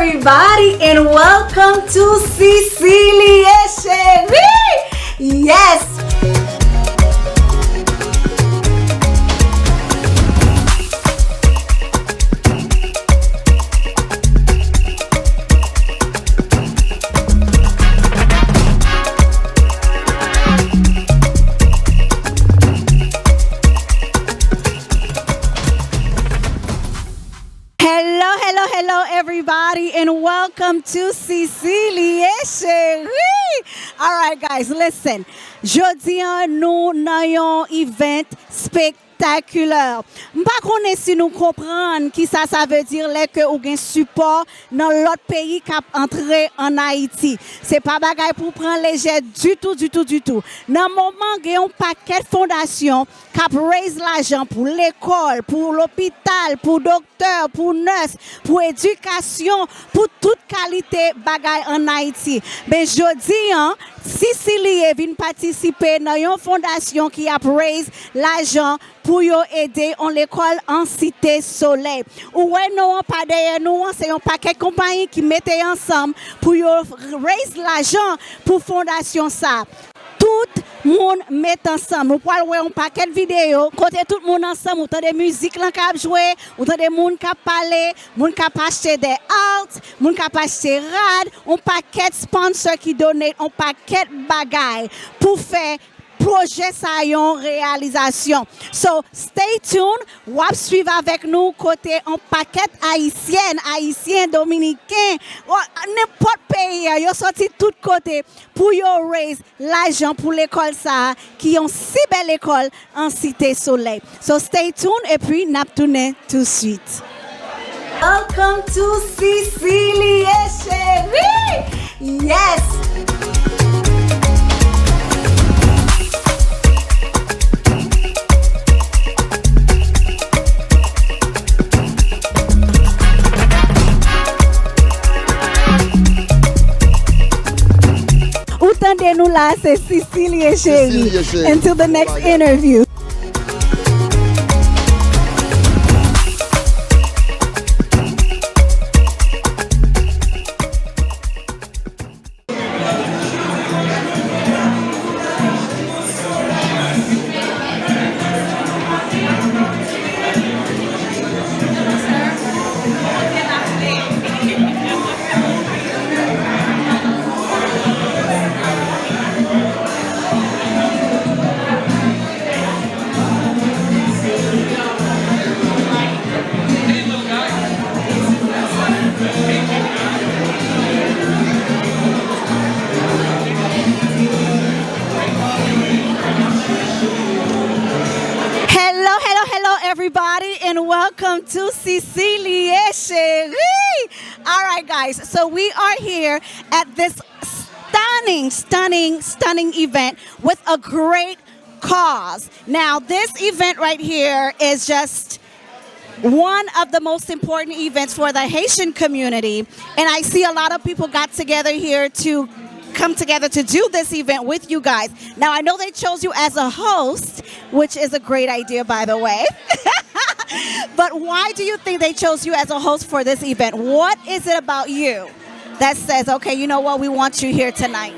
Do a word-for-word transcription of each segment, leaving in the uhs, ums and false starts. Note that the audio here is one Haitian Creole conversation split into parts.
Everybody and welcome to Cecilie Chérie. Yes. Hello, hello, hello, everybody, and welcome to Cecilie Chérie. All right, guys, listen. Jodi an, nou nan yon event spectaculaire. M pa konnen si nou konprann kisa sa vle di lè ke ou gen sipò nan lòt peyi k ap antre ann Ayiti. Se pa bagay pou pran lejè ditou, ditou, ditou. Nan moman, gen yon pakèt fondasyon k ap raise lajan pou lekòl, pou lopital, pou doktè, pou nurse, pou edikasyon, pou tout kalite bagay ann Ayiti. Men jodi an, Cecilie vin patisipe nan yon fondasyon ki ap raise lajan pou yo ede yon lekòl an Site Solèy. Ou wè non an pa dèyè nou an, se yon pakèt konpayi ki mete ansanm pou yo raise lajan pou fondasyon sa. Tout moun met ansanm. Nou pral wè yon pakèt videyo kote tout moun ansanm, ou tande mizik lan k ap jwe, ou tande moun k ap pale, moun k ap achte de art, moun k ap achte rad, yon pakèt sponsor ki donate yon pakèt bagay pou fè pwojè sa yon reyalizasyon. So, stay tuned, w ap swiv avèk nou kote yon pakèt Ayisyèn, Ayisyen, Dominiken, o, nenpòt peyi an, yo sòti tout kote pou yo raise lajan pou lekòl sa a, ki yon si bèl lekòl an Site Solèy. So, stay tuned, epi n ap tounen touswit. Welcome to Cecilie Chérie! Yes! Ou tande nou la, se Cecilie Chérie. Cecilie Chérie. Until the next interview. Hello, hello, hello, everybody, and welcome to Cecilie Chérie. All right, guys, so we are here at this stunning, stunning, stunning event with a great cause. Now, this event right here is just one of the most important events for the Haitian community. And I see a lot of people got together here to come together to do this event with you guys. Now, I know they chose you as a host, which is a great idea, by the way. But why do you think they chose you as a host for this event? What is it about you that says, okay, you know what, we want you here tonight?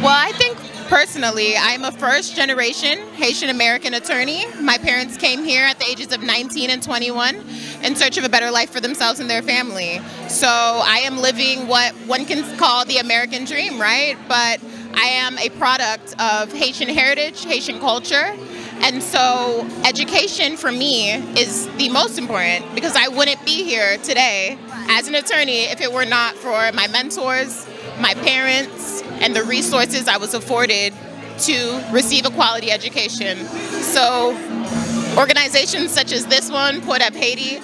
Well, I think personally, I am a first generation Haitian American attorney. My parents came here at the ages of nineteen and twenty-one in search of a better life for themselves and their family. So I am living what one can call the American dream, right? But I am a product of Haitian heritage, Haitian culture. And so education for me is the most important because I wouldn't be here today as an attorney if it were not for my mentors, my parents, and the resources I was afforded to receive a quality education. So, organizations such as this one, Port of Haiti,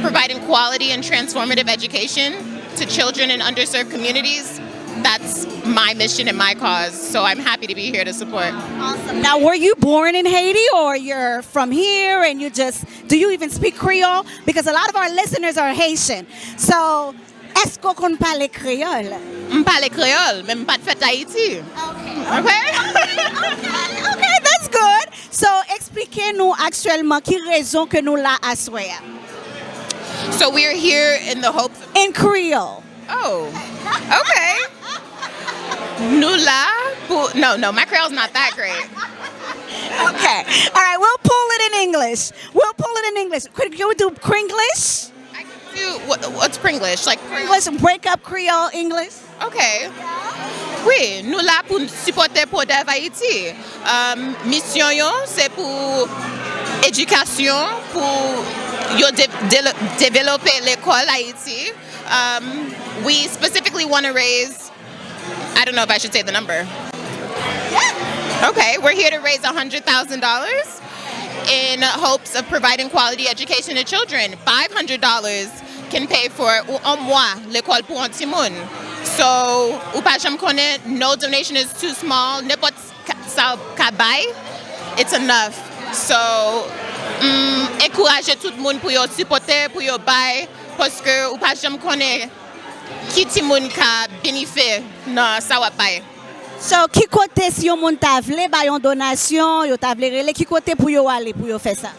providing quality and transformative education to children in underserved communities, that's my mission and my cause. So, I'm happy to be here to support. Awesome. Now, were you born in Haiti or you're from here and you just, do you even speak Creole? Because a lot of our listeners are Haitian. So, èske w konn pale kreyòl? M pale kreyòl, men m pa t fèt Ayiti. Ok. Ok? Ok, ok, ok, that's good. So, eksplike nou aktyèlman ki rezon ke nou la aswè a. So we're here in the hopes of In Creole. Oh, okay. Nou la pou. No, no, my Creole's not that great. Okay. All right, we'll pull it in English. We'll pull it in English. Could, can we do Kringlish? I can do. What, what's Pringlish? Like Pring- English, break up Creole English. Okay. Wi, nou la pou sipòte Pwodev Ayiti. Um, misyon yo se pou edikasyon, pou yo de, de, develope lekòl Ayiti. Um, we specifically want to raise, I don't know if I should say the number. Okay, we're here to raise one hundred thousand dollars in hopes of providing quality education to children. Five hundred dollars can pay for un mois lekòl pou yon timoun. So, ou pa janm konnen, no donation is too small. Nenpòt ka- sa w ka bay, it's enough. So, mm, enkouraje tout moun pou yo sipòte, pou yo bay, paske ou pa janm konnen ki timoun ka benefit nan sa w ap bay. So, ki kote si yon moun ta vle ba yon donasyon, yo ta vle rele, ki kote pou yo ale pou yo fè sa?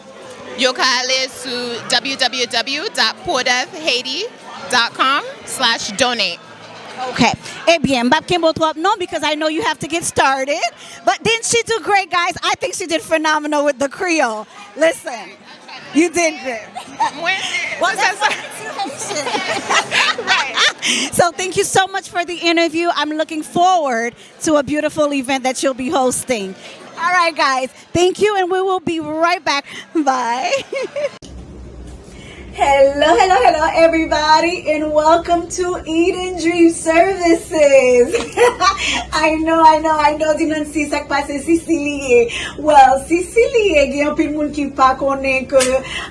Yo ka ale sou w w w dot pwodevhaiti dot com slash donate. Okay. Ebyen, m p ap kenbe w twòp non, because I know you have to get started. But didn't she do great, guys? I think she did phenomenal with the Creole. Listen, you did great. Mwen, Well, that's why it's Haitian. Right. So thank you so much for the interview. I'm looking forward to a beautiful event that you'll be hosting. All right, guys. Thank you, and we will be right back. Bye. Hello, hello, hello, everybody, and welcome to Eden Dream Services. I know, I know, I know, di Nancy, sa k pase, Sisilie. Well, Sisilie, gen anpil moun ki pa konnen ke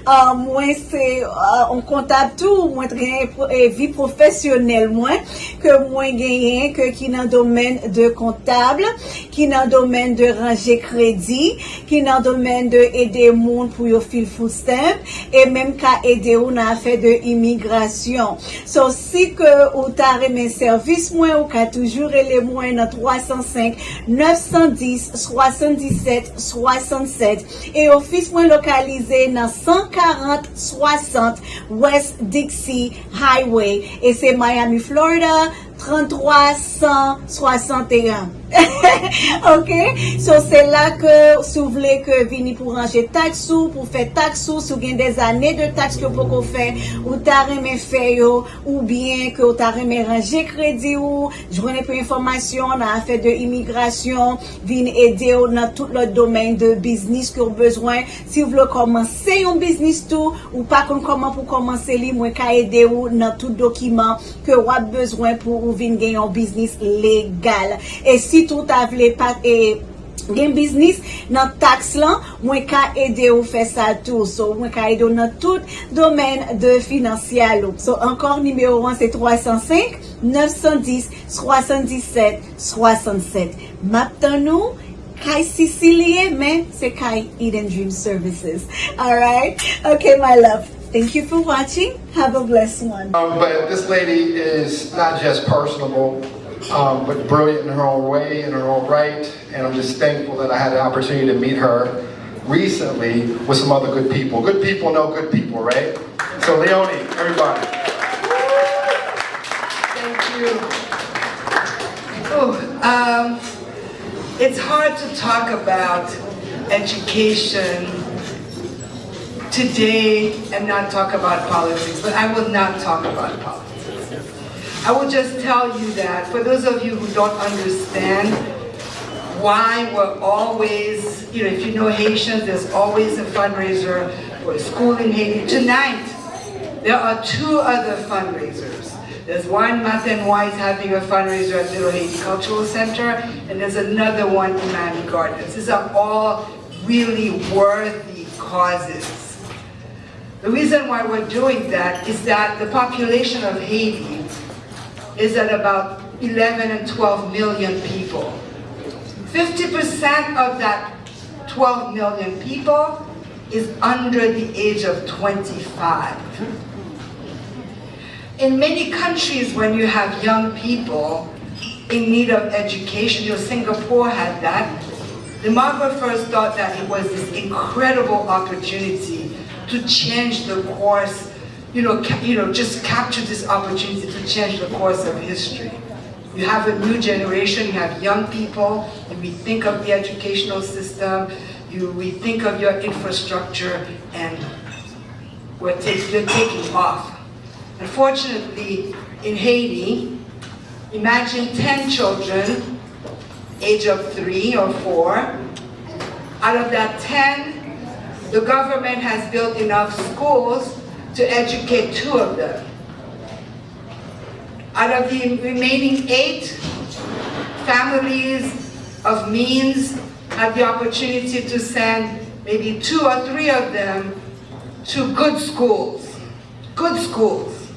uh, mwen se uh, yon kontab tou, mwen gen eh, vi pwofesyonèl mwen, ke mwen genyen, ke ki nan domèn de kontab, ki nan domèn de ranje kredi, ki nan domèn de ede moun pou yo fil food stamp, e menm ka ede ou nan afè de imigrasyon. So, si ke ou ta renmen sèvis mwen, ou ka toujou rele mwen nan twa san senk, nèf san dis, swasanndisèt, swasannsèt. E ofis mwen lokalize nan san karant swasant West Dixie Highway. E se Miami, Florida, trant twa san swasanteyen. Ok? So, se la ke, si w vle ke vini pou ranje taks ou, pou fè taks ou, si w gen dèzane de taks ke w poko fè, ou ta renmen fè yo, oubyen ke w ta renmen ranje kredi ou, jwenn enpe enfòmasyon nan afè de imigrasyon, vin ede w nan tout lòt domèn de biznis ke w bezwen. Si w vle kòmanse yon biznis tou, ou pa konn kòman pou kòmanse li, mwen ka ede w nan tout dokiman ke w ap bezwen pou ou vin gen yon biznis legal. E si tou w ta vle pa, e, gen biznis nan taks lan, mwen ka ede w fè sa tou. So, mwen ka ede w nan tout domèn de finansyèl ou. So, ankò, nimewo an se twa san senk, nèf san dis, swasanndisèt, swasannsèt. M ap tann ou kay Sisilie, men se kay Eden Dream Services. Alright? Okay, my love. Thank you for watching. Have a blessed one. Um, but this lady is not just personable, um, but brilliant in her own way, in her own right. And I'm just thankful that I had the opportunity to meet her recently with some other good people. Good people know good people, right? So, Leonie, everybody. Thank you. Oh, um, it's hard to talk about education today and not talk about politics, but I will not talk about politics. I will just tell you that for those of you who don't understand why we're always, you know, if you know Haitians, there's always a fundraiser for a school in Haiti. Tonight, there are two other fundraisers. There's one, Matin Noir is having a fundraiser at Little Haiti Cultural Center, and there's another one in Miami Gardens. These are all really worthy causes. The reason why we're doing that is that the population of Haiti is at about eleven and twelve million people. Fifty percent of that twelve million people is under the age of twenty-five. In many countries, when you have young people in need of education, you know, Singapore had that, demographers thought that it was this incredible opportunity to change the course you know, ca- you know, just capture this opportunity to change the course of history. You have a new generation, you have young people, you rethink of the educational system, you rethink of your infrastructure, and we're take, you're taking off. Unfortunately, in Haiti, imagine ten children, age of three or four. Out of that ten, the government has built enough schools to educate two of them. Out of the remaining eight, families of means have the opportunity to send maybe two or three of them to good schools. Good schools.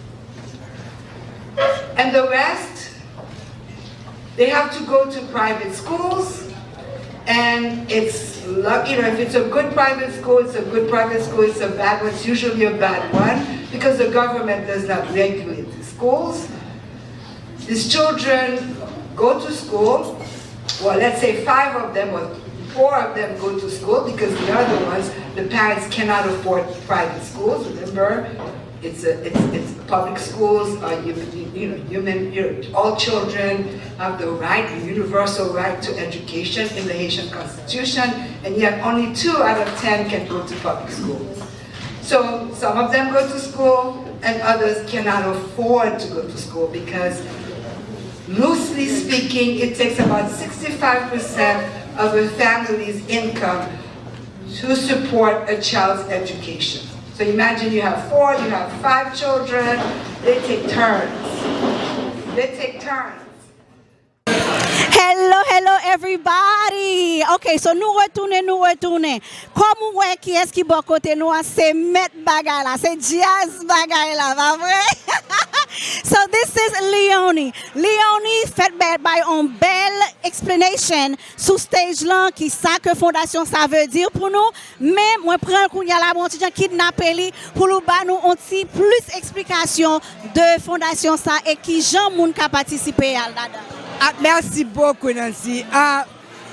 And the rest, they have to go to private schools. And it's luck, you know, if it's a good private school, it's a good private school. It's a bad one, it's usually a bad one because the government does not regulate the schools. These children go to school, well, let's say five of them or four of them go to school because the other ones, the parents cannot afford private schools. Remember, it's a, it's, it's public schools, uh, you, you, you know, human, you know, all children have the right, the universal right to education in the Haitian Constitution, and yet only two out of ten can go to public school. So some of them go to school and others cannot afford to go to school because, loosely speaking, it takes about sixty-five percent of a family's income to support a child's education. So imagine you have four, you have five children, they take turns. They take turns. Hello, hello everybody. Ok, so nou retounen, nou retounen. Kòm ou wè kiyès ki bò kote nou an, se mèt bagay la, se djaz bagay la, pa vre? So this is Leonie. Leonie fèt bay, bay on bèl explanation sou stage lan, ki sa ke fondasyon sa vle di pou nou. Men mwen pran l kounye a la, mwen yon ti jan kidnape li pou l ba nou yon ti plis eksplikasyon de fondasyon sa e kijan moun ka patisipe al ladan. Ah, merci beaucoup, Nancy. Ah,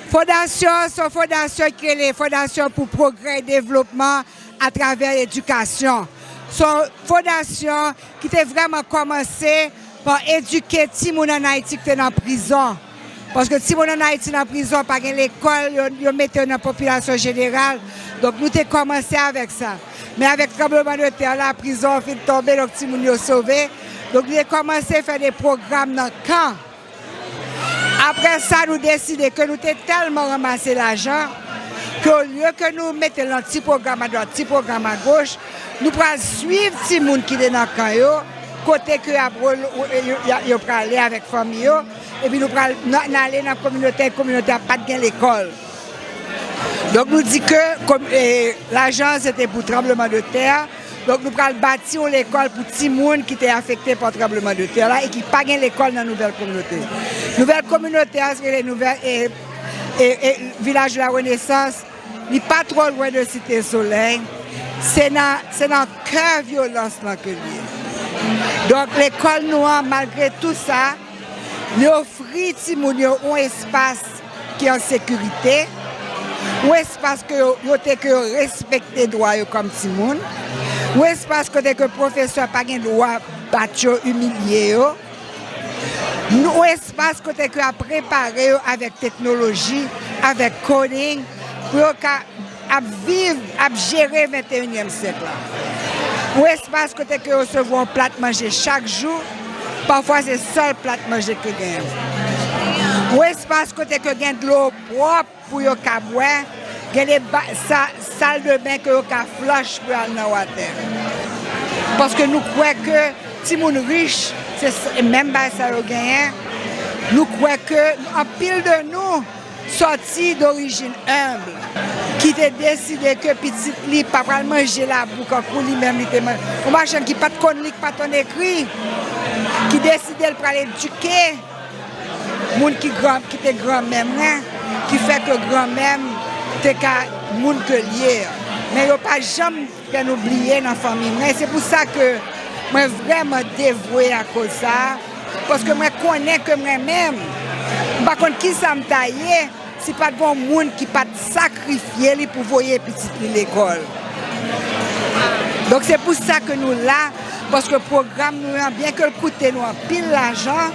fondasyon, se yon fondasyon ki rele Fondasyon pou Pwogrè e Devlopman atravè Ledikasyon. Se yon fondasyon ki te vrèman kòmanse pa edike timoun ann Ayiti ki te nan prizon. Paske timoun ann Ayiti nan prizon, pa gen lekòl, yo, yo mete yo nan popilasyon jeneral. Donk nou te kòmanse avèk sa. Men avèk tranbleman de tè la, prizon an fin tonbe, donk timoun yo sove. Donk nou te kòmanse fè de pwogram nan kan. Apre sa, nou deside ke nou te tèlman ranmase lajan ke olye ke nou mete l nan ti pwogram adwat, ti pwogram agoch, nou pral swiv timoun ki te nan kan yo, kote ke y ap rel- yo, yo, yo prale avèk fanmi yo, epi nou pral n- n ale nan kominote, kominote a pa t gen lekòl. Donk nou di ke kom- e, lajan an se te pou tranbleman de tè a, donk nou pral bati yon lekòl pou timoun ki te afekte pa tranbleman de tè la e ki pa gen lekòl nan nouvèl kominote. Nouvèl kominote a se rele nouvèl e, e, e, Vilaj de la Renesans, li pa twò lwen de Site Solèy. Se nan, se nan kè vyolans lan ke l ye. Donk lekòl nou an, malgre tou sa, li ofri timoun yo yon espas ki an sekirite, yon espas ke yo, yo te ke yo respekte dwa yo kòm timoun, yon espas kote ke pwofesè pa gen dwa bat yo, imilye yo, yon espas kote ke ap prepare yo avèk teknoloji, avèk coding, pou yo ka ap viv, ap jere venteyinyèm syèk la. Yon espas kote ke yo resevwa yon plat manje chak jou, pafwa se sèl plat manje ke genyen. Yon espas kote ke gen dlo pwòp pou yo ka bwè, gen de ba- sa- sal de ben ke yo ka flush pou yo al nan watè. Paske nou kwè ke timoun rich, se s- menm bagay sa yo genyen. Nou kwè ke anpil de nou sòti dorijin enb, ki te deside ke pitit li pa pral manje labou kankou li menm li te manje. Yon machann ki pa t konn li, ki pa t konn ekri, ki deside l pral edike moun ki gran, ki te granmè mwen, ki fè ke granmè m te ka moun ke l ye a. Men yo pa janm fè nou bliye nan fanmi mwen. Se pou sa ke mwen vrèman devwe akoz sa a, paske mwen konnen ke mwen menm, m pa konn kisa m ta ye si pa t gen yon moun ki pa t sakrifye li pou voye pitit li lekòl. Donk, se pou sa ke nou la, paske pwogram nou an, byen ke l koute nou anpil lajan,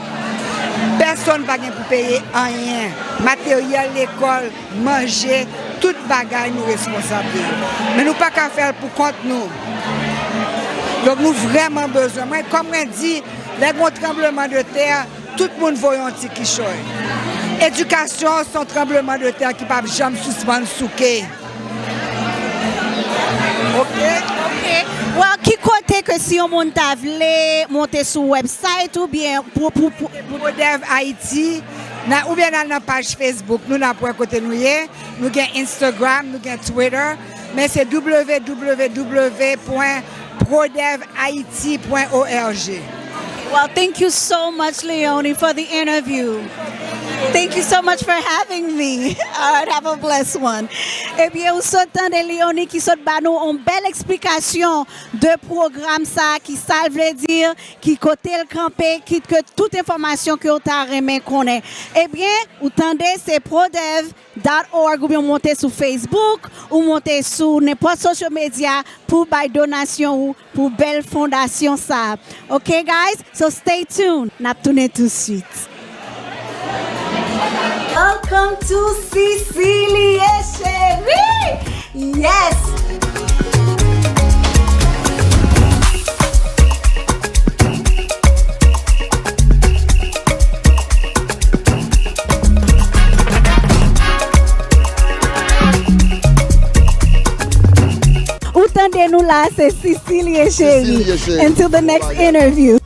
pèsonn pa gen pou peye anyen. Materyèl lekòl, manje, tout bagay nou responsab de yo. Men nou pa ka fè l pou kont nou. Donk, nou vrèman bezwen. Mwen, kòm mwen di, lè gen yon tranblemanntè, tout moun voye yon ti kichòy. Edikasyon se yon tranblemanntè ki p ap janm sispann souke. Ok? Ok. Well, ki kote ke si yon moun ta vle monte sou website oubyen pou, pou, pou, pou Prodev Haiti, nan, oubyen nan, nan paj Facebook nou, n ap wè kote nou ye. Nou gen Instagram, nou gen Twitter, men se w w w pwen prodev haiti pwen org. Well, thank you so much, Leonie, for the interview. Thank you so much for having me. All right, have a blessed one. Ebyen, ou sot tande Leonie ki sot ba nou yon bèl eksplikasyon de pwogram sa, ki sa l vle di, ki kote l kanpe, ki ke tout enfòmasyon ke w ta renmen konnen. Ebyen, ou tande, se Prodev dot org, oubyen w monte sou Facebook, ou monte sou nenpòt social media pou bay donasyon ou pou bèl fondasyon sa. Ok, guys? So stay tuned. N ap tounen touswit. Welcome to Cecilie Chérie! Yes! Ou tande nou la, se Cecilie Chérie. Cecilie Chérie. Until the next interview.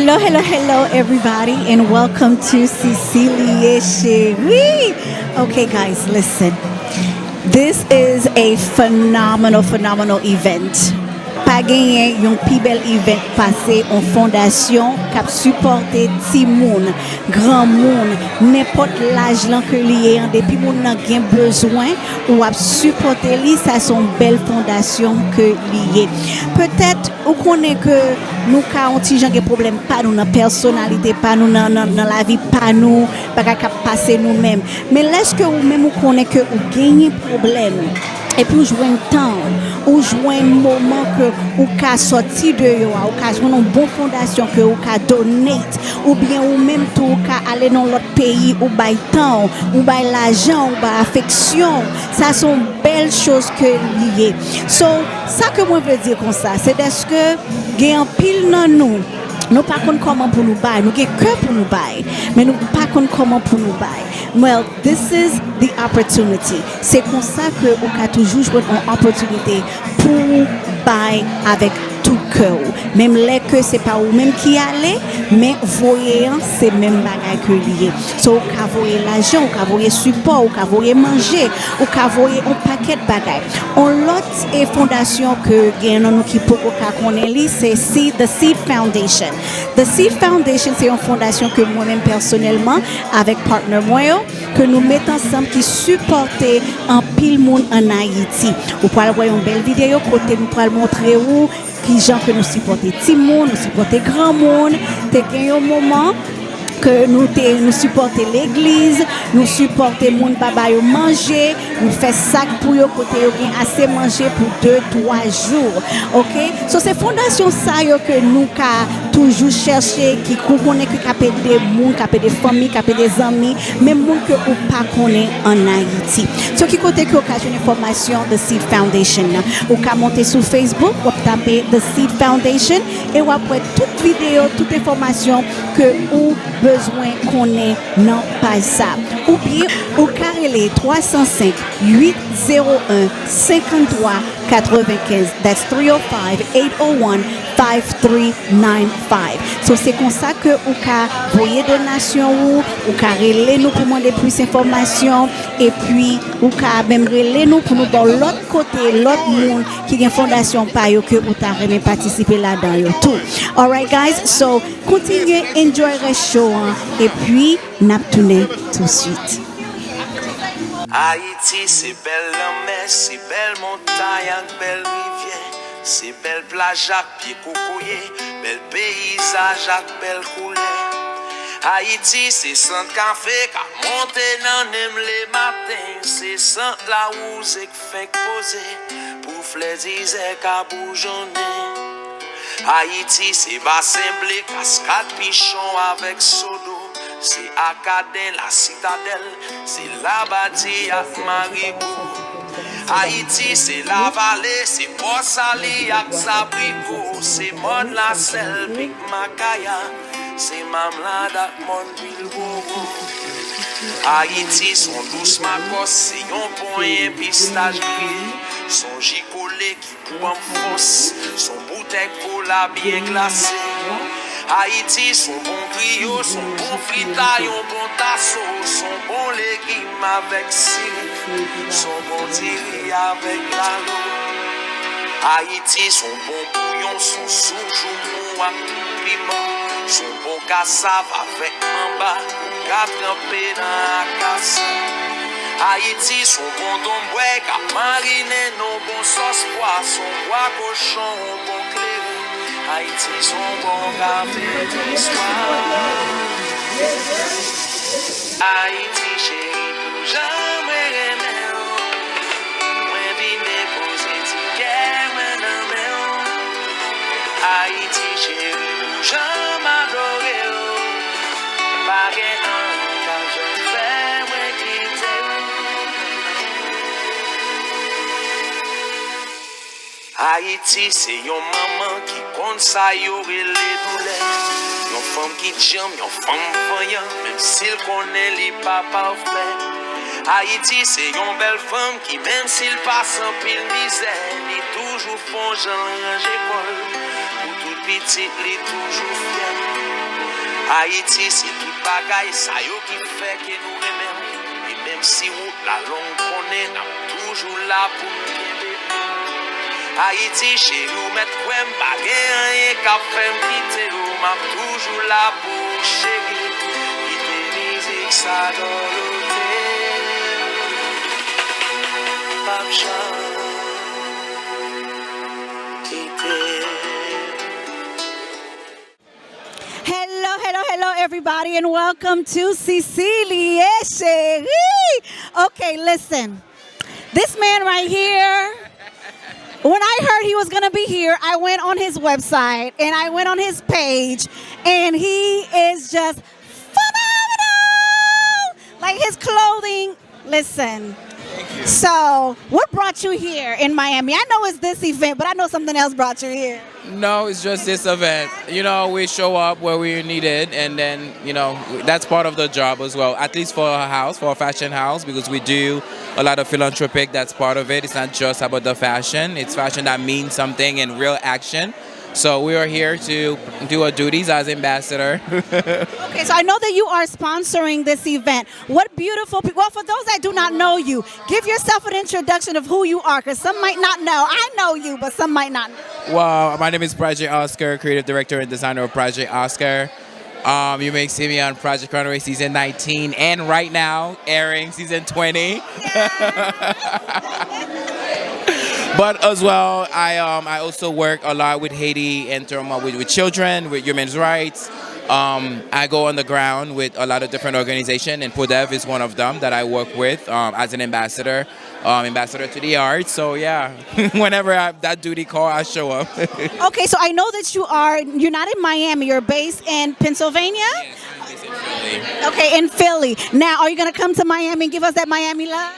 Hello, hello, hello, everybody, and welcome to Cecilie Chérie. Okay, guys, listen. This is a phenomenal, phenomenal event. Pa genyen yon pi bèl event pase yon fondasyon k ap sipòte timoun, granmoun, nenpòt laj lan ke li ye an, depi moun nan gen bezwen, ou ap sipòte li, sa se yon bèl fondasyon ke li ye. Petèt, ou konnen ke nou ka yon ti jan gen pwoblèm pa nou, nan pèsonalite pa nou, nan, nan, nan lavi pa nou, bagay k ap pase nou menm. Men lèske ou menm ou konnen ke ou genyen pwoblèm, epi ou jwenn tan, ou jwenn moman ke ou ka sòti deyò a, ou ka jwenn yon bon fondasyon ke ou ka donate, oubyen ou menm tou ou ka ale nan lòt peyi, ou bay tan, ou bay lajan, ou bay afeksyon, sa se yon bèl choz ke li ye. So, sa ke mwen vle di konsa, se dèske gen anpil nan nou, nou pa konn kòman pou nou bay, nou gen kè pou nou bay, men nou pa konn kòman pou nou bay. Well, this is the opportunity. Se konsa ke ou ka toujou jwenn yon opòtinite pou ou bay avèk tout kè w. Menm lè ke se pa ou menm ki ale, men voye an, se menm bagay ke li ye. So, ou ka voye lajan, ou ka voye sipò, ou ka voye manje, ou ka voye yon pakèt bagay. On lòt, e, fondasyon ke gen nan nou ki poko ka konnen li, se Seed, The Seed Foundation. The Seed Foundation, se yon fondasyon ke mwen menm pèsonèlman, avèk partner mwen yo, ke nou met ansanm ki sipòte anpil moun ann Ayiti. Ou pral wè yon bèl videyo kote nou pral montre ou kijan ke nou sipòte timoun, nou sipòte granmoun. Te gen yon moman ke nou te, nou sipòte legliz, nou sipòte moun pa ba yo manje, nou fè sak pou yo kote yo gen ase manje pou de, twa jou. Ok? So, se fondasyon sa yo ke nou ka toujou chèche, ki ou konnen ki k ap ede moun, k ap ede fanmi, k ap ede zanmi, menm moun ke ou pa konnen ann Ayiti. So, ki kote ke w ka jwenn enfòmasyon The Seed Foundation nan? Ou ka monte sou Facebook, w ap tape The Seed Foundation, e w ap wè tout videyo, tout enfòmasyon ke ou bezwen konnen nan paj sa. Oubyen, ou ka rele twa san senk, uit zewo en, senkanntwa katrevenkenz. That's three oh five, eight oh one, five three nine five. So, se konsa ke ou ka voye donasyon ou, ou ka rele nou pou mande plis enfòmasyon, epi ou ka menm rele nou pou nou ba w lòt kote, lòt moun ki gen fondasyon pa yo ke ou ta renmen patisipe ladan yo tou. Alright, guys, so, kontinye enjoy rès show an, epi n ap tounen tousuit. Ayiti se bèl lanmè, se bèl montay ak bèl rivyè, se bèl plaj ak pye kokoye, bèl peyizaj ak bèl koulè. Ayiti se sant kafe k ap monte nan nen m lematen, se sant lawouze k fenk poze pou flè dizè ka boujonnen. Ayiti se basen ble, kaskad pichon avèk sodo, se Akaden, Lasitadèl, se Labadi ak Marigo. Ayiti se Lavale, se Pòsali ak Zabriko, se Mòn Lasèl, Pik Makaya, se Mamlad ak Mòn Bilbowo. Ayiti se yon dous makòs, se yon ponyen pistach griye, se yon ji kole ki pou anfons, se yon boutèy kola byen glase. Ayiti se yon bon griyo, se yon bon frita, yon bon taso, se yon bon legim avèk sirik, se yon bon diri avèk lalo. Ayiti se yon bon bouyon, se yon soup joumou ak tout piman, se yon bon kasav avèk manba, ou ka tranpe nan akasya. Ayiti se yon bon donbwèy k ap marinen nan yon bon sòs pwa, se yon bwa kochon, yon bon kleren. Ayiti se yon bon kafe di swa. Ayiti cheri, pou jan mwen renmen w, mwen vin depoze ti kè mwen nan men w. Ayiti cheri, pou jan m adore w, pa gen anyen k ap janm fè mwen kite w. Ayiti se yon manman ki konn sa yo rele doulè. Yon fanm ki djanm, yon fanm vanyan, menm si l konnen li pa pafè. Ayiti se yon bèl fanm ki, menm si l pase anpil mizè, li toujou fè yon jan l ranje kò l pou tout pitit li toujou fyè. Ayiti se tout bagay sa yo ki fè ke nou renmen w. E menm si wout la long, konnen n ap toujou la pou n kenbe men. Ayiti cheri, ou mèt kwè m, pa gen anyen k ap fè m kite w. M ap toujou la pou ou cheri. Kite mizik sa dòlote. M p ap janm kite. Hello, hello, hello, everybody, and welcome to Cecilie Cherie. Okay, listen. This man right here, when I heard he was gonna be here, I went on his website and I went on his page, and he is just phenomenal. Like, his clothing, listen. Thank you. So, what brought you here in Miami? I know it's this event, but I know something else brought you here. No, it's just this event. You know, we show up where we're needed, and then, you know, that's part of the job as well. At least for a house, for a fashion house, because we do a lot of philanthropic, that's part of it. It's not just about the fashion, it's fashion that means something and real action. So we are here to do our duties as ambassador. Okay, so I know that you are sponsoring this event. What beautiful people. Well, for those that do not know you, give yourself an introduction of who you are, because some might not know. I know you, but some might not know. Well, my name is Project Oscar, creative director and designer of Project Oscar. Um, you may see me on Project Runway season nineteen and right now airing season twenty. But as well, I um, I also work a lot with Haiti in terms of with, with children, with women's rights. Um, I go on the ground with a lot of different organizations, and PODEV is one of them that I work with um, as an ambassador, um, ambassador to the arts. So yeah, whenever I, that duty call, I show up. Okay, so I know that you are, you're not in Miami, you're based in Pennsylvania? Yes, I'm based in Philly. Okay, in Philly. Now, are you going to come to Miami and give us that Miami love?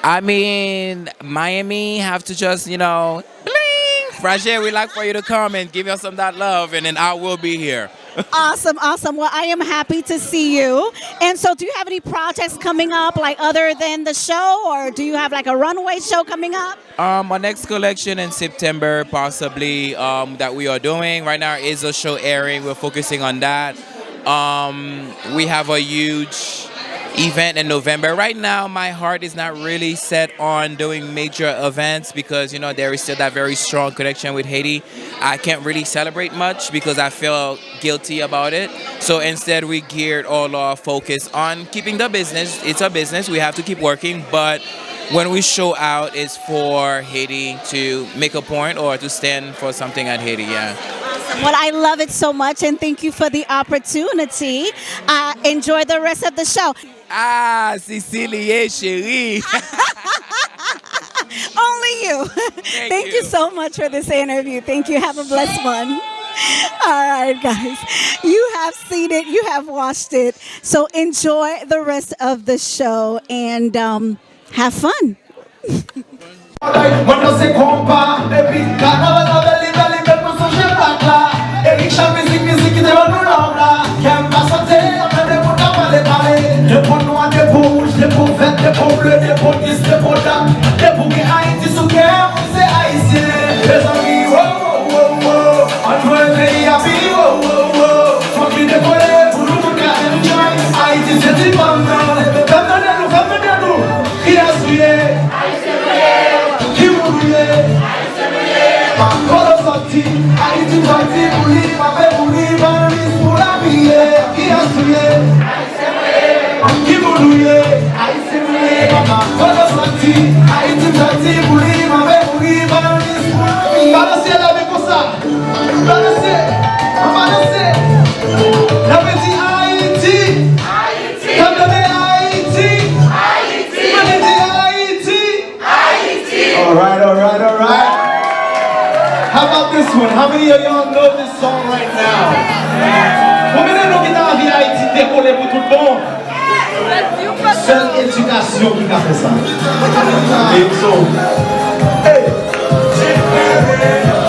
I mean, Miami have to just, you know, bling. Roger, we like for you to come and give us some that love, and then I will be here. Awesome, awesome. Well, I am happy to see you. And so, do you have any projects coming up, like, other than the show, or do you have, like, a runway show coming up? Um, my next collection in September, possibly, um, that we are doing. Right now is a show airing. We're focusing on that. Um, we have a huge event in November. Right now, my heart is not really set on doing major events because, you know, there is still that very strong connection with Haiti. I can't really celebrate much because I feel guilty about it. So instead, we geared all our focus on keeping the business. It's a business. We have to keep working. But when we show out, it's for Haiti to make a point or to stand for something at Haiti. Yeah. Well, I love it so much, and thank you for the opportunity. Uh, enjoy the rest of the show. Ah, Sicily, cheri. Only you. Thank you so much for this interview. Thank you. Have a blessed one. All right, guys. You have seen it. You have watched it. So enjoy the rest of the show and um, have fun. Mwen nan se konpa, epi kanaval la bèl, li bèl, li bèl, mwen sonje blak la. Erik Chan, mizik, mizik ki te ban nou love la. Kè m pa sote, ap tande moun k ap pale, pale. De po nwa, de po wouj, de po vèt, de po ble, de po gris, de po dat. De po gen Ayiti sou kè, mwen se Ayisyen. Mezanmi, wo, wo, wo, wo. Ann voye peyi a pi wo, wo, wo. Fòk li dekole pou nou tout ka enjoy. Ayiti se ti pam nan. Fè m tande nou, fè m tande nou. Kiyès ou ye? Ki moun ou ye? Kote w sòti? Ayiti m sòti pou li, m ape pou li, m ann lis pou lavi ye. Kiyès ou ye? Ki moun ou ye? Ayisyen ou ye? Kote w sòti? Ayiti m sòti pou li, m ape pou li, m ann lis pou lavi ye. Balanse la men konsa. Balanse. Ann balanse. N ape di Ayiti. N ap tande Ayiti. Mwen di Ayiti. Ayiti. Alright, alright, alright. How about this one? How many of y'all know this song right now? Konbyen nan nou ki ta anvi Ayiti dekole pou tout bon? Sèl edikasyon ki ka fè sa. Hey.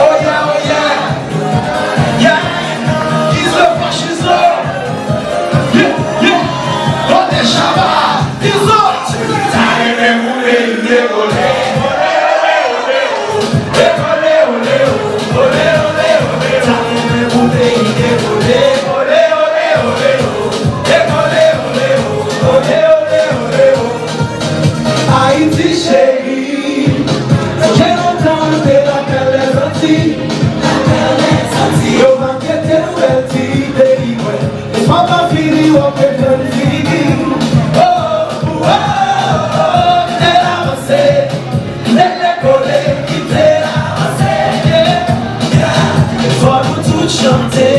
Oh yeah, oh yeah. Yeah. Izo pa Chizo. Yeah, yeah. Kote Shabba? Izo. Sa renmen pou peyi m dekole. Dekole, ole, ole, ole, ole. Sa renmen pou peyi m dekole. Ole, ole, ole, ole. Dekole, ole, ole, ole, ole, ole. Ayiti cheri, gen lontan te lapèl lèzantiy. Yo pa gentan wè l ti peyi mwen. Lespwa pa fini, w ap gentan fini. Oh, oh, oh, oh, kite l avanse. Lè l dekole, kite l avanse. Yeah, yeah. Fò nou tout chante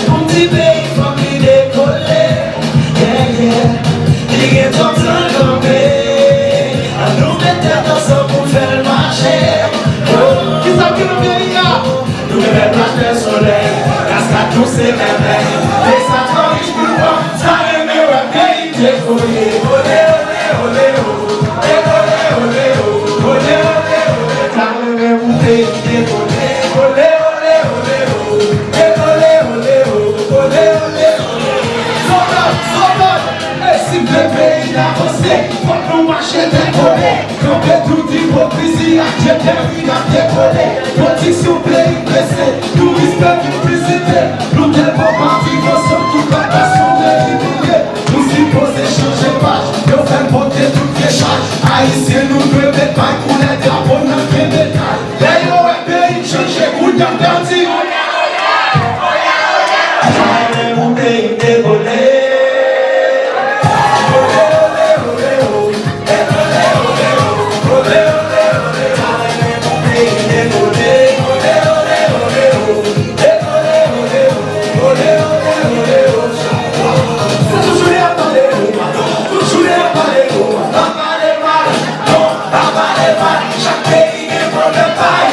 pou ti peyi fòk li dekole. Yeah, yeah. Li gen twòp tan kanpe. Ann nou met tèt ansanm pou n fè l mache. Oh. Kisa ki nan peyi a? Nou gen bèl plaj, bèl solèy. Kaskad nou se mèmèy. E sa fò rich pou l pòv. Sa renmen wè peyi m dekole. Ole, ole, ole, o. Dekole, ole, o. Ole, ole, ole. Sa renmen pou peyi m dekole. Ole, ole, ole, o. Dekole, ole, o. Ole, ole, ole. Sòlda, sòlda. E si m vle peyi n avanse, fòk nou mache tèt kole. Kanpe tout ipokrizi ak djeperi n ap dekole. Pwodiksyon peyi prese, touris pèdi vizite. Nou tèlman pa viv ansanm, tout lòt nasyon delibere. Nou sipoze chanje paj, yo fè l pote tout vye chaj. Ayisyen nou dwe met bay koulè drapo n nan kenbe kay. Lè yo wè peyi n chanje, kounye a n pèdi. Sa renmen pou peyi m dekole. Ole, ole, ole, o. Ole, ole, ole, o. Ole, ole, ole, o. Sa renmen pou peyi m dekole. Ole, ole, ole, o. Dekole, ole, o. Ole, ole, ole, o. Se toujou y ap pale, o. Toujou y ap pale, o. Pa pale mal. Non, pa pale mal. Chak peyi gen pwoblèm pa y.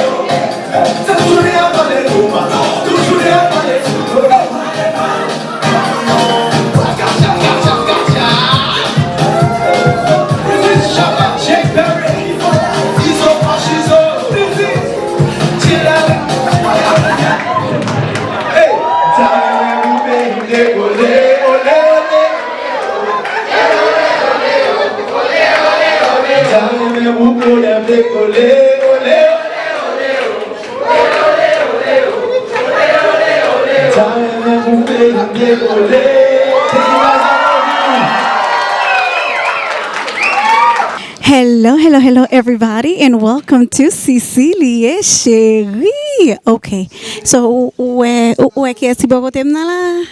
Hello, hello, hello, everybody, and welcome to Cecilia Chérie. Ok, so, ou wè, ou wè kiyès ki bò kote m nan la?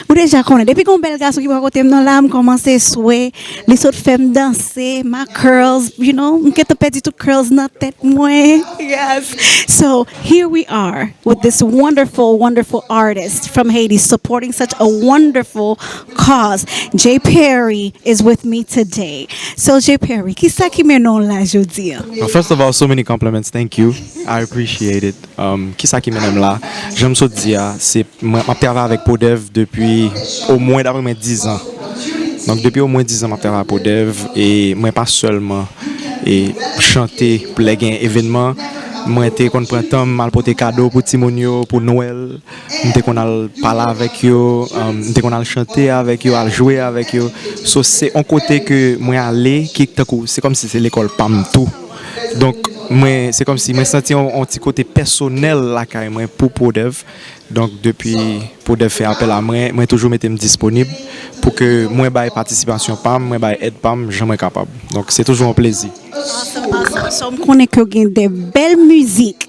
Ou deja konnen, depi gon bèl gason ki bò kote m nan la, m kòmanse swe, li sot fè m danse, my curls, you know, m gentan pèdi tout curls nan tèt mwen. Yes. So, here we are with this wonderful, wonderful artist from Haiti supporting such a wonderful cause. Jay Perry is with me today. So, Jay Perry, kisa ki mennen w la jodi a? Well, first of all, so many compliments. Thank you. I appreciate it. Um, kisa ki mennen m la? Jan m sot di a, se mwen, m ap travay avèk Podev depi omwen, daprè mwen, dizan. Donk, depi omwen dizan, m ap travay ak Podev e mwen pa sèlman e chante pou lè gen evènman. Mwen te konn pran tan m al pote kado pou timoun yo, pou Nwèl. M te konn al pale avèk yo, um, m te konn al chante avèk yo, al jwe avèk yo. So, se yon kote ke mwen ale ki tankou, se kòmsi se lekòl pa m tou. Donk, mwen, se kòmsi mwen santi yon, yon ti kote pèsonèl lakay mwen pou Podev. Donk, depi Podev fè apèl a mwen, mwen toujou mete m disponib pou ke mwen bay patisipasyon pa m, mwen bay èd pa m, jan mwen kapab. Donk, se toujou yon plezi. Awesome, awesome. So, m konnen ke w gen de bèl mizik.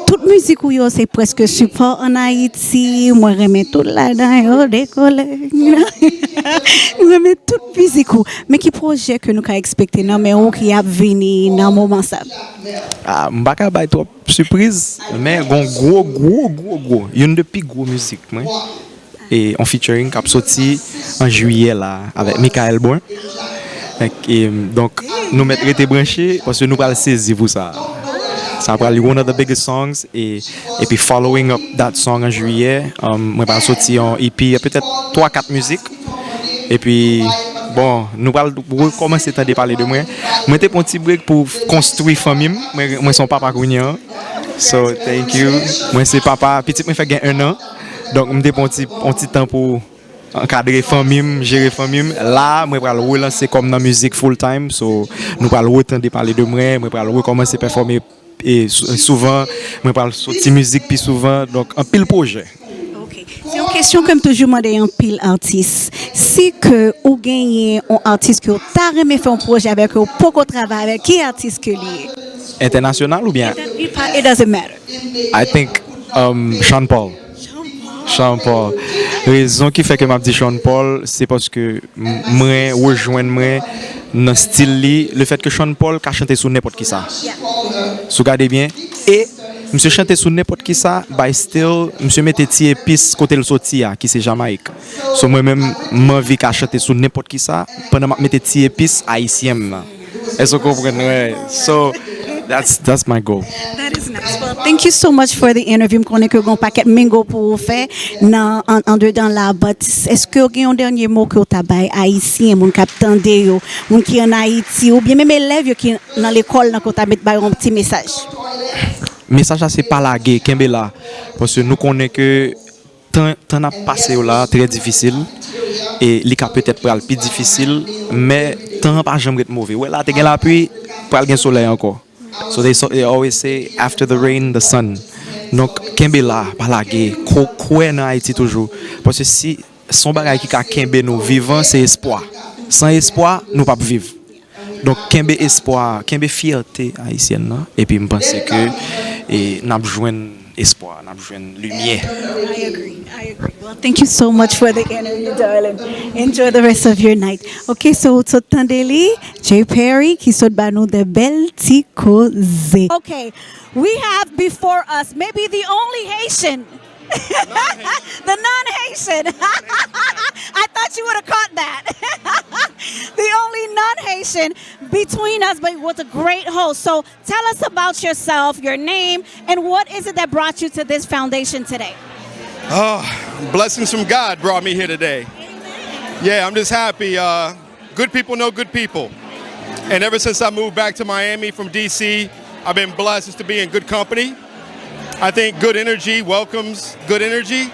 Tout mizik ou yo, se prèske sipò ann Ayiti. Mwen renmen tout ladan yo, dekole. Mwen renmen tout mizik ou. Men ki pwojè ke nou ka ekspekte nan men ou ki ap vini nan moman sa? Ah, m pa ka bay twòp sipriz, men gon gwo, gwo, gwo, gwo, youn de pi gwo mizik mwen. E yon featuring k ap soti an jiyè la avèk Michael Brun. Donk, e, donk, nou mèt rete branche paske nou pral sezi pou sa. Sa pral one of the biggest songs e, epi following up that song an jiyè, um, mwen pral soti yon E P, petèt twa kat mizik. Epi, bon, nou pral rekòmanse tande pale de mwen. Mwen te pran ti break pou konstwi fanmi m. Mwen, mwen se yon papa kounye a. So, thank you. Mwen se papa, pitit mwen fèk gen enn an. Donk, m te pran yon ti, yon ti tan pou ankadre fanmi m, jere fanmi m. La, mwen pral relanse kò m nan mizik full time. So, nou pral retande pale de mwen, mwen pral rekòmanse pèfòme e sou-, souvan, mwen pral soti mizik pi souvan. Donk, anpil pwojè. Ok. Se yon kesyon ke m toujou mande anpil atis. Si ke ou genyen yon atis ke w ta renmen fè yon pwojè avèk, ke w poko travay avèk, ki atis ke li ye? Entènasyonal oubyen? It, it, it doesn't matter. I think, um, Sean Paul. Sean Paul. Rezon ki fè ke m ap di Sean Paul, se paske m-, mwen rejwenn mwen nan stil li, le fèt ke Sean Paul ka chante sou nenpòt kisa. Si w gade byen, e misye chante sou nenpòt kisa, but still, misye mete ti epis kote l soti a, ki se Jamayik. So, mwen menm, m anvi ka chante sou nenpòt kisa, pandan m ap mete ti epis ayisyen m nan. Èske w konprann? Wi. So, that's, that's my goal. That is nice. Well, thank you so much for the interview. M konnen ke gen yon pakèt mengo pou ou fè nan, an, andedan la, but èske w gen yon dènye mo ke w ta bay Ayisyen, moun k ap tande yo, moun ki ann Ayiti, oubyen menm elèv yo ki nan lekòl nan, ke w ta met ba yo yon ti mesaj? Mesaj la se pa lage, kenbe la. Paske nou konnen ke tan, tan n ap pase yo la trè difisil, e li ka petèt pral pi difisil, men tan an pa janm ret move. Ou wè la, te gen lapli, pral gen solèy ankò. So they, so they always say, "After the rain, the sun." Donk, kenbe la, pa lage, kwo-, kwè nan Ayiti toujou. Paske si se yon bagay ki ka kenbe nou vivan, se espwa. San espwa, nou p ap viv. Donk, kenbe espwa, kenbe fyète ayisyèn nan, epi m panse ke, e, n ap jwenn espwa, n ap jwenn limyè. I agree, I agree. Well, thank you so much for the interview, darling. Enjoy the rest of your night. Ok, so, sot tande li, Jay Perry, ki sot ba nou de bèl ti koze. Ok, we have before us maybe the only Haitian the non-Haitian. I thought you would have caught that. The only non-Haitian between us, but with a great host. So tell us about yourself, your name, and what is it that brought you to this foundation today? Oh, blessings from God brought me here today. Yeah, I'm just happy. Uh, Good people know good people. And ever since I moved back to Miami from D C, I've been blessed just to be in good company. I think good energy welcomes good energy.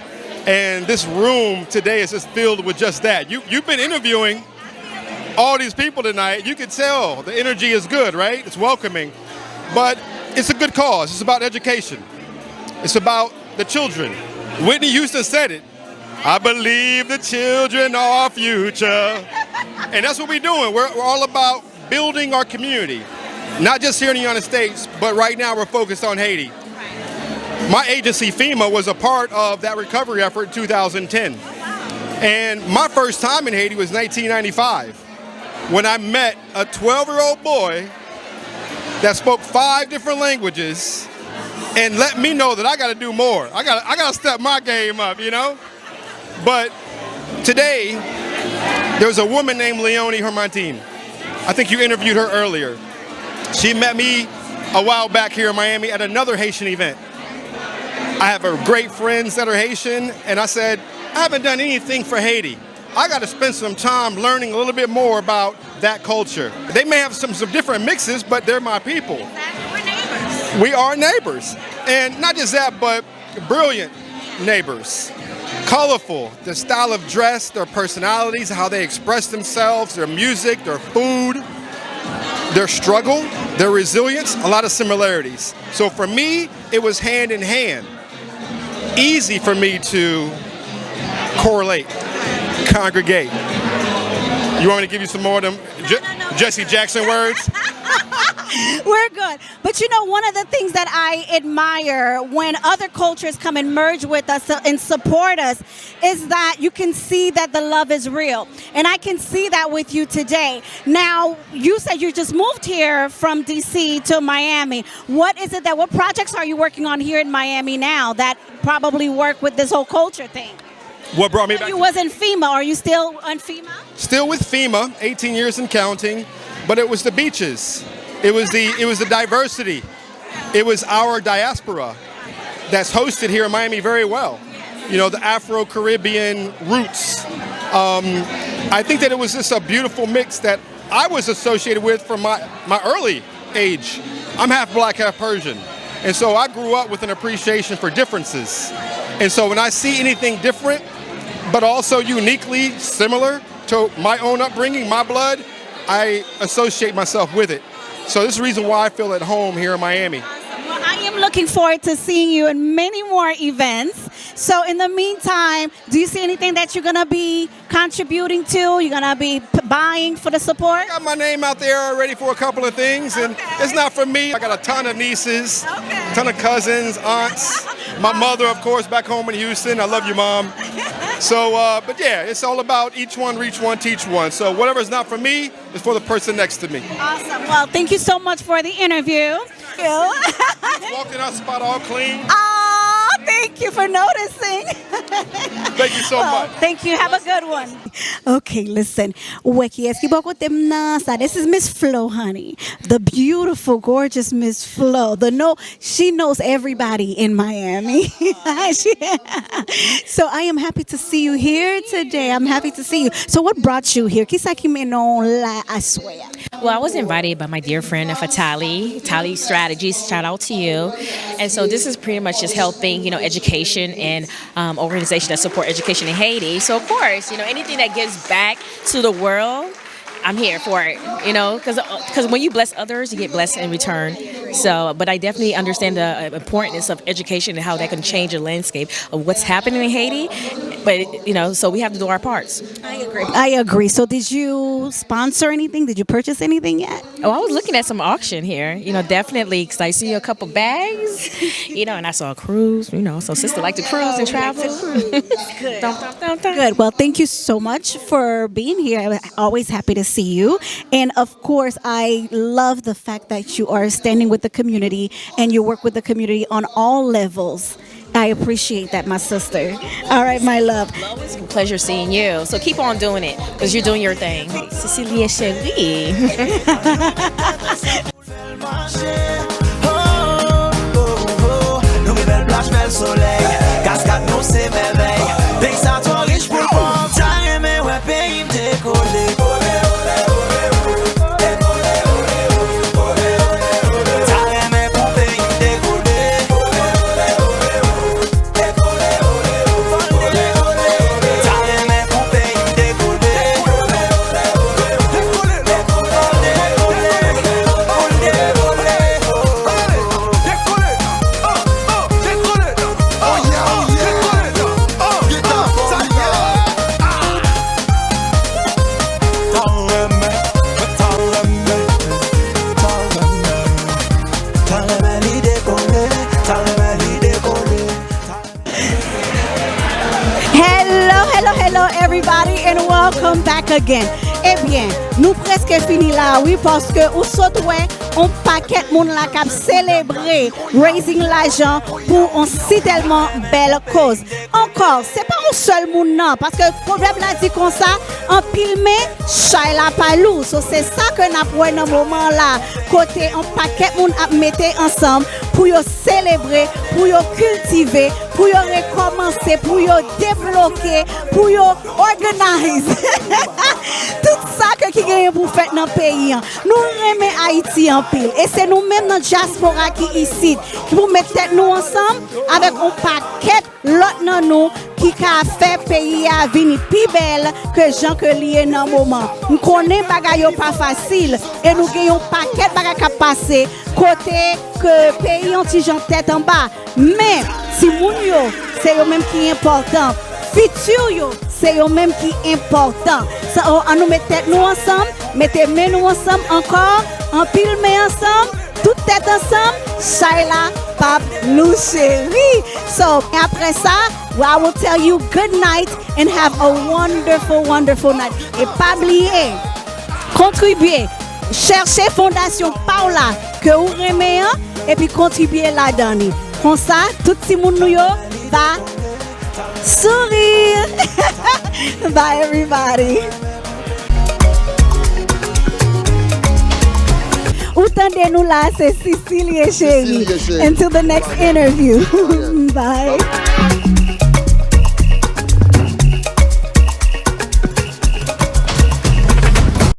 And this room today is just filled with just that. You, you've been interviewing all these people tonight. You can tell the energy is good, right? It's welcoming. But it's a good cause. It's about education, it's about the children. Whitney Houston said it. I believe the children are our future. And that's what we're doing. We're, we're all about building our community, not just here in the United States, but right now we're focused on Haiti. My agency, FEMA, was a part of that recovery effort in two thousand ten. And my first time in Haiti was nineteen ninety-five when I met a twelve year old boy that spoke five different languages and let me know that I got to do more. I got I got to step my game up, you know? But today, there was a woman named Leonie Hermantin. I think you interviewed her earlier. She met me a while back here in Miami at another Haitian event. I have a great friends that are Haitian, and I said, I haven't done anything for Haiti. I got to spend some time learning a little bit more about that culture. They may have some, some different mixes, but they're my people. Exactly. We're neighbors. We are neighbors. And not just that, but brilliant neighbors. Colorful, their style of dress, their personalities, how they express themselves, their music, their food, their struggle, their resilience, a lot of similarities. So for me, it was hand in hand. Easy for me to correlate, congregate. You want me to give you some more of them Je- Jesse Jackson words? We're good. But you know, one of the things that I admire when other cultures come and merge with us and support us is that you can see that the love is real. And I can see that with you today. Now, you said you just moved here from D C to Miami. What is it that, what projects are you working on here in Miami now that probably work with this whole culture thing? What brought me back? You was in FEMA. Are you still on FEMA? Still with FEMA, eighteen years and counting, but it was the beaches. It was the it was the diversity. It was our diaspora that's hosted here in Miami very well. You know, the Afro Caribbean roots. Um, I think that it was just a beautiful mix that I was associated with from my, my early age. I'm half black, half Persian. And so I grew up with an appreciation for differences. And so when I see anything different, but also uniquely similar to my own upbringing, my blood, I associate myself with it. So this is the reason why I feel at home here in Miami. Well, I am looking forward to seeing you in many more events. So, in the meantime, do you see anything that you're going to be contributing to? You're going to be p- buying for the support? I got my name out there already for a couple of things, and okay. It's not for me. I got a ton of nieces, okay. Ton of cousins, aunts. My mother, of course, back home in Houston. I love you, Mom. So, uh, but yeah, it's all about each one, reach one, teach one. So, whatever's not for me, it's for the person next to me. Awesome. Well, thank you so much for the interview. Walked in our spot all clean. Oh, thank you for noticing. Thank you so much. Thank you. Have a good one. Okay, listen. Ou wè kiyès ki bò kote m nan sa? This is Miss Flo, honey. The beautiful, gorgeous Miss Flo. The no, she knows everybody in Miami. She- so I am happy to see you here today. I'm happy to see you. So what brought you here? Kisa ki mennen w la aswè a? Well, I was invited by my dear friend Fatali, Tali Strategies. Shout out to you. And so this is pretty much just helping, you know, education and um, organization that support education in Haiti. So of course, you know, anything that gives back to the world, I'm here for it. You know, because because when you bless others, you get blessed in return. So, but I definitely understand the uh, importance of education and how that can change the landscape of what's happening in Haiti. But you know, so we have to do our parts. I agree. I agree. So, did you sponsor anything? Did you purchase anything yet? Oh, I was looking at some auction here. You know, definitely, because I see a couple bags. You know, and I saw a cruise. You know, so sister like to cruise and travel. Good. Good. Well, thank you so much for being here. I'm always happy to see you. And of course, I love the fact that you are standing with the community and you work with the community on all levels. I appreciate that, my sister. All right, my love. Always a pleasure seeing you. So keep on doing it because you're doing your thing. Cecilia Cherie. Fè l mache, oh, oh, oh. Nou gen bèl plaj, bèl solèy. Kaskad nou se mèvèy. Peyi sa twò rich pou l pòv. Ta renmen wè peyi m dekole. Ta renmen pou peyi m dekole. Everybody and welcome back again. Ebyen, nou prèske fini la wi, paske ou sot wè yon pakèt moun la k ap selebre raising lajan pou yon si tèlman bèl koz. Ankò, se pa yon sèl moun nan, paske pwovèb la di konsa, anpil men, chay la pa lou. So, se sa ke n ap wè nan moman la, kote yon pakèt moun ap mete ansanm pou yo selebre, pou yo kiltive, pou yo rekòmanse, pou yo debloke, pou yo organize. Tout sa ke ki genyen pou fèt nan peyi an. Nou renmen Ayiti anpil. E se nou menm nan dyaspora ki isit, ki pou met tèt nou ansanm avèk yon pakèt lòt nan nou ki ka fè peyi a vini pi bèl ke jan ke li ye nan moman. M konnen bagay yo pa fasil e nou gen yon pakèt bagay k ap pase kote ke peyi yon ti jan tèt anba. Men, timoun yo, se yo menm ki enpòtan. Fiti yo, se yo menm ki enpòtan. So, ann nou met tèt nou ansanm, mete men nou ansanm ankò, anpil men ansanm, tout tèt ansanm, chay la p ap lou cheri. So, apre sa, I will tell you good night and have a wonderful, wonderful night. E pa bliye, kontribye, chèche fondasyon pa w la ke ou renmen an, epi kontribye ladan li. Konsa, tout timoun nou yo va sourire. Bye everybody. Ou tande nou la, se Cecilie Chérie. Cecilie Chérie. Until the next interview. Bye.